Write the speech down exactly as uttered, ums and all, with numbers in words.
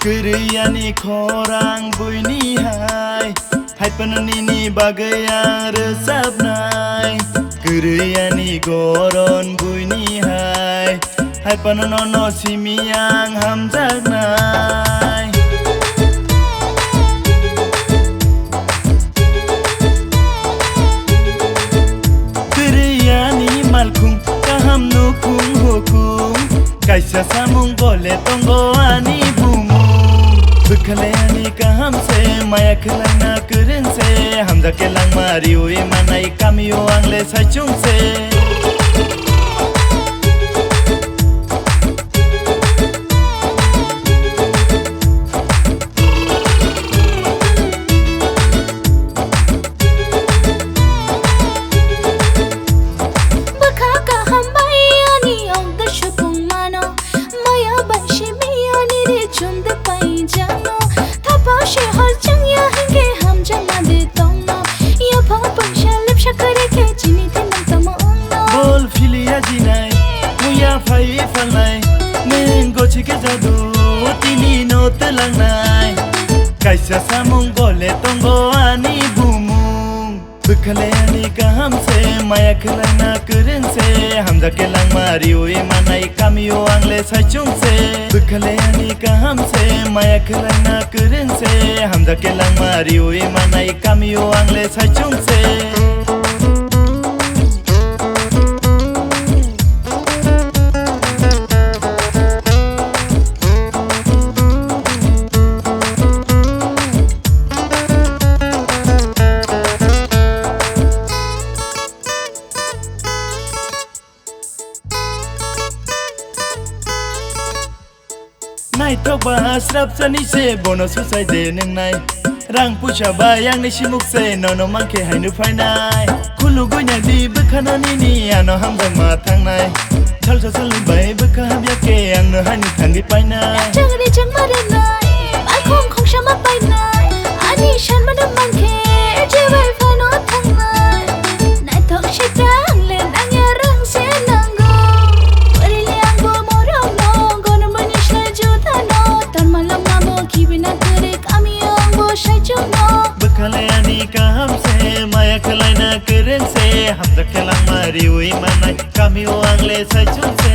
Kwrwi ani khorang buini hai, hai phano nini bagwi ang rwchapnai. Kwrwi ani goron buini hai, hai phano nono simi ang hamjaknai. Kwrwi ani malkhung, kaham nukhung hukhung, kaisa samung bole tongo ani bumung. Bwkhale ani kaham se, maya khwlaina kwrwng se, hamjakhe langma riwi manai kamio angle saichung se. Bwkha kaham bai ani ongda supung mano, maya bai simi ani ri chumde pai jano. Thapa se hor chang ya hingke hamjama de tongno, ya pha paisa lepsa kare ke chini tenang tamo ongno. Bol philia jinai, muya phai phalnai, neng gochi ke jadu, tini no telangnai. Kaisa samung bole tongo ani bumung. Bwkhale ani kaham se, maya khwlaina kwrwng se, hamjakhe langma riwi manai kamio angle saichung se. Bwkhale ani kaham se, maya khwlaina kwrwng se, hamjakhe langma riwi manai kamio angle saichung se. Naithok ba srapsani se bono suchai de nwngnai. Rang puisa ba yang ni simuk se nono mankhe haino phainai. Khulugwi nai di bwkhano nini ano hamjakma thangnai. Salsa salni bai bwkha hamya khe ang no hani thangwi painai. Changri changma rwnai, malkhung khongsa ma painai. Ani sanmano mankhe, jebai phano thangnai. Naithok se tang le nangya rang se nango. Pwrwile angbo morokno, gonomani se juthano. Tarmalama bo khibina kwrwi kamio angbo saichungno. Bwkhale ani kaham se, maya khwlaina kwrwng se, hamjak khe langma riwi manai. Kamio ang le saichung se.